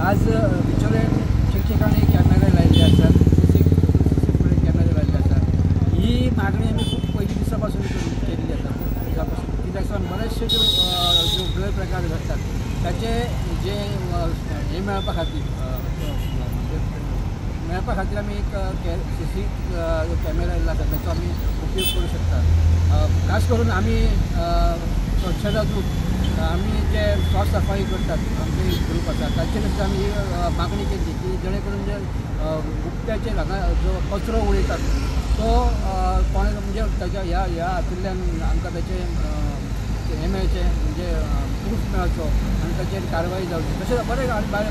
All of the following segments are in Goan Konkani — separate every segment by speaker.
Speaker 1: आज बिचोले ठिकठिकाणी कॅमेरे लायिल्ले आसात, सी सी कॅमेरे लायिल्ले आसात. ही मागणी आमी खूब पयलीं दिसा पासून केल्ली आसा, खूब दिसा पासून. कित्याक सावन बरेचशे ज्यो ज्यो गैरप्रकार घडटात ताचे जे हे मेळपा खातीर मेळपा खातीर आमी एक सी सी कॅमेरा लायिल्लो आसा ताचो आमी उपयोग करूं शकता. खास करून आमी स्वच्छता दूत आमी जे स्वसफाई करतात आमचे ग्रूप आसा ताचेर सुद्दां आमी ही मागणी केल्ली की जेणे करून जे गुप्त्याचेर हांगा जो कचरो उडयतात तो कोणे म्हणजे ताच्या ह्या ह्या हातूंतल्यान आमकां ताचें हें मेळचें म्हणजे प्रूफ मेळचो आनी ताचेर कारवाई जावची. तशेंच बरे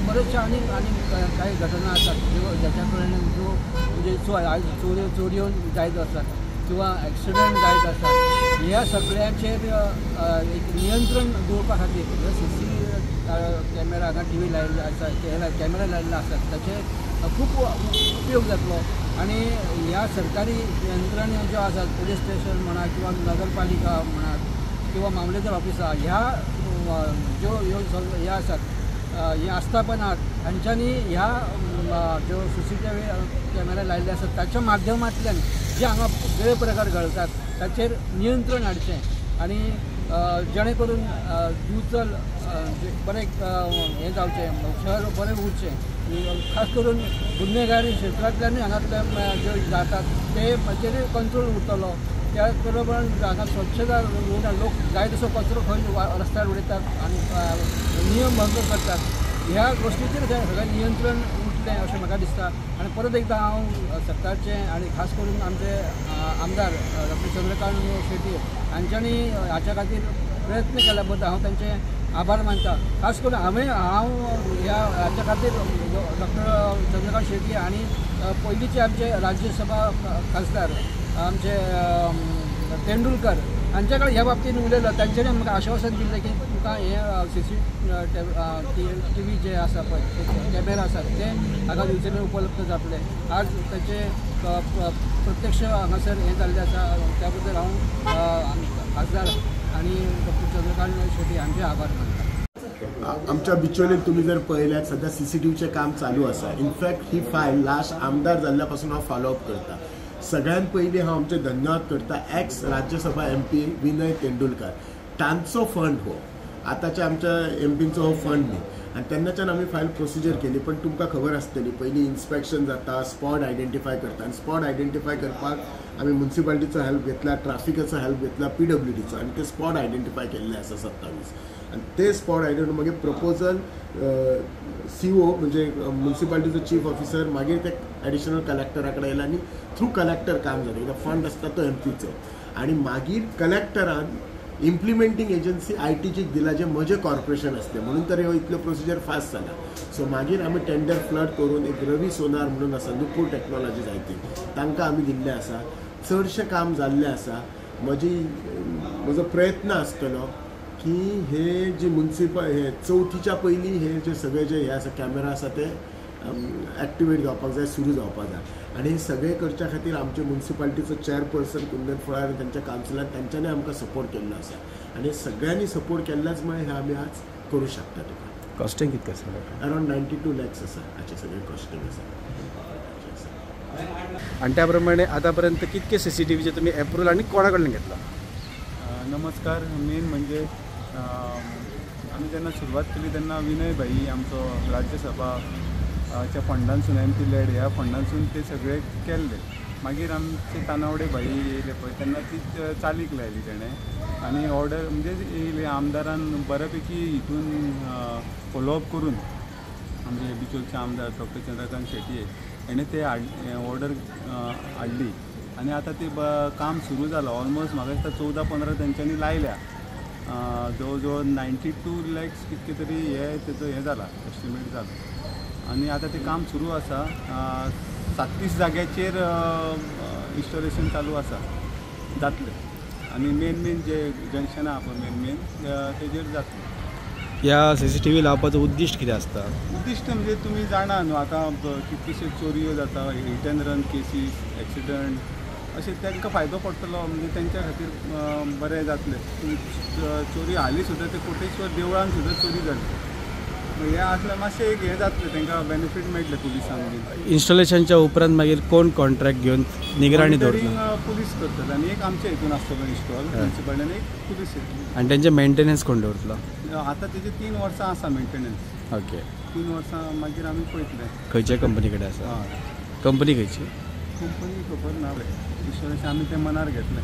Speaker 1: बरेचशे आनीक आनीक कांय घटना आसात ज्यो ज्याच्या कडल्यान ज्यो म्हणजे चोरयो चोरयो जायत आसात किंवा एक्सिडंट जायत आसात. ह्या सगळ्यांचेर एक नियंत्रण दवरपा खातीर सी सी कॅमेरा हांगा टी व्ही लायिल्ले आसा, कॅमेरा लायिल्ले आसात ताचेर खूब उपयोग जातलो. आनी ह्या सरकारी यंत्रण्यो ज्यो आसात पुलीस स्टेशन म्हणा किंवा नगरपालिका म्हणा किंवा मामलेदार ऑफिस आसा, ह्या ज्यो ह्यो ह्यो आसात हीं आस्थापनां हांच्यांनी ह्या ज्यो C C T V camera लायिल्ले आसात ताच्या माध्यमांतल्यान जे हांगा गैरप्रकार घडतात ताचेर नियंत्रण हाडचें आनी जेणे करून दिवचल बरें हें जावचें, शहर बरें उरचें. खास करून गुन्हेगारी क्षेत्रांतल्यानूय हांगांतले ज्यो जातात ते ताचेरूय कंट्रोल उरतलो. त्याच बरोबर हांगा स्वच्छता उरना, लोक जाय तसो कचरो खंय रस्त्यार उडयतात आनी नियम भंग करतात. ह्या गोश्टीचेर सगळें नियंत्रण उरतलें अशें म्हाका दिसता. आनी परत एकदां हांव सरकारचें आनी खास करून आमचे आमदार डॉक्टर चंद्रकांत शेट्ये हांच्यांनी हाच्या खातीर प्रयत्न केल्या बद्दल हांव तांचे आभार मानता. खास करून हांव ह्या हाच्या खातीर डॉक्टर चंद्रकांत शेट्ये आनी पयलींचे आमचे राज्यसभा खासदार आमचे तेंडुलकर हांच्या कडेन ह्या बाबतीन उलयलो. तांच्यांनी म्हाका आश्वासन दिल्लें की तुमकां हे सी सी टी व्ही जे आसा पळय कॅमेरा आसात ते हांगा दिवचले उपलब्ध जातले. आज ताचे प्रत्यक्ष हांगासर हें जाल्लें आसा त्या बद्दल हांव खासदार आनी डॉक्टर चंद्रकांत शेट्ये हांचे आभार मानता.
Speaker 2: आमच्या बिचोलीन तुमी जर पळयल्यात सध्या सी सी टी व्हीचें काम चालू आसा. इनफॅक्ट ही फायल लास्ट आमदार जाल्ल्या पासून हांव फॉलोअप करता. सगळ्यात पयलीं हांव आमचे धन्यवाद करता ex Rajya Sabha M P Vinay Tendulkar. तांचो फंड हो आतांच्या आमच्या एम पींचो हो फंड न्ही आनी तेन्नाच्यान आमी फायल प्रोसिजर केली. पण तुमकां खबर आसतली पयलीं इन्स्पेक्शन जाता, स्पॉट आयडेंटिफाय करता आनी स्पॉट आयडेंटिफाय करपाक आमी मुन्सिपालिटीचो हेल्प घेतला, ट्राफिकाचो हेल्प घेतला, पी डब्ल्यू डीचो आनी ते स्पॉट आयडेंटिफाय केल्ले आसा 27. आनी ते स्पॉट आयडेंटिफाय मागीर प्रपोजल सी ओ म्हणजे मुन्सिपालिटीचो चीफ ऑफिसर मागीर ते एडिशनल कलेक्टरा कडेन येयले आनी थ्रू कलेक्टर काम जालें. कित्याक फंड आसता तो एम पीचो आनी मागीर कलेक्टरान इम्प्लिमेंटींग एजन्सी I टीचीक दिला जें म्हजें कॉर्पोरेशन आसलें म्हणून तर ह्यो इतल्यो प्रोसिजर फास्ट जाला. सो मागीर आमी टेंडर फ्लड करून एक रवी सोनार म्हणून आसा नुपूर टॅक्नॉलॉजीज I T तांकां आमी दिल्लें आसा. चडशें काम जाल्लें आसा. म्हजो प्रयत्न आसतलो की हे जे मुन्सिपल हे चवथीच्या पयलीं हे जे सगळे जे हे आसा कॅमेरा आसा ते एक्टिवेट जावपाक जाय, सुरू जावपाक जाय. आनी हे सगळें करच्या खातीर आमचे मुन्सिपालिटीचो चॅरपर्सन कुंदन फळार आनी तांच्या कावन्सिलान तांच्यांनी आमकां सपोर्ट केल्लो आसा आनी सगळ्यांनी सपोर्ट केल्ल्याच मुळे हे आमी आज करूं शकता. तुका
Speaker 3: कॉस्टिंग कितकें आसा?
Speaker 2: अरावंड 92 लॅक्स आसा हाचें सगळें कॉस्टिंग आसा.
Speaker 3: आनी त्या प्रमाणे आतां पर्यंत कितके सी सी टी व्हीचे तुमी एप्रुवल आनी कोणा कडल्यान घेतला?
Speaker 4: नमस्कार. मेन म्हणजे आमी जेन्ना सुरवात केली तेन्ना विनय भाई आमचो राज्यसभा च्या फंडांसून एम पी लॅड ह्या फंडांसून ते सगळे केल्ले. मागीर आमचे तानावडे भाई येयले पळय तेन्ना ती चालीक लायली तेणें आनी ऑर्डर म्हणजे येयले आमदारान बऱ्यापैकी हितून फॉलोअप करून आमचे बिचोलचे आमदार डॉक्टर चंद्रकांत शेट्ये हेणें ते ऑर्डर हाडली आनी आतां ते काम सुरू जालां. ऑलमोस्ट म्हाका दिसता 14-15 तेंच्यांनी लायल्या. जवळ जवळ 92 लॅक्स कितके तरी हे तेचो हें जाला, एस्टिमेट जाला आनी आतां तें काम सुरू आसा. 37 जाग्याचेर इन्स्टॉलेशन चालू आसा, जातलें. आनी मेन मेन जे जंक्शनां आहा पळय मेन मेन तेजेर जातलें.
Speaker 3: ह्या सी सी टी व्ही लावपाचो उद्दिश्ट कितें आसता?
Speaker 4: उद्दिश्ट म्हणजे तुमी जाणा न्हू आतां कितलेशे चोरयो जाता, hit and run cases, accident अशें तांकां फायदो पडटलो म्हणजे तेंच्या खातीर बरें जातलें. चोरी हालीं सुद्दां ते कोटेश्वर देवळान सुद्दां चोरी जाली. हें आसल्यार मातशें एक हें जातलें, तांकां बेनिफीट मेळटलें पुलिसांक बीन.
Speaker 3: इन्स्टॉलेशनच्या उपरांत मागीर कोण कॉन्ट्रॅक्ट घेवन निगराणी दवरतलो?
Speaker 4: पुलीस करतात आनी एक आमच्या हितून आसतलो इन्स्टॉल म्युनिसिपालिटीन, एक पुलीस हितून.
Speaker 3: आनी तेंचे मेंटेनन्स कोण दवरतलो?
Speaker 4: आतां तेजे 3 वर्सां आसा मेंटेनन्स.
Speaker 3: ओके.
Speaker 4: 3 वर्सां मागीर आमी पळयतले.
Speaker 3: खंयच्या कंपनी कडेन आसा?
Speaker 4: हय.
Speaker 3: कंपनी खंयची?
Speaker 4: कंपनी खबर ना, इन्शुरन्स आमी तें मनार घेतलें.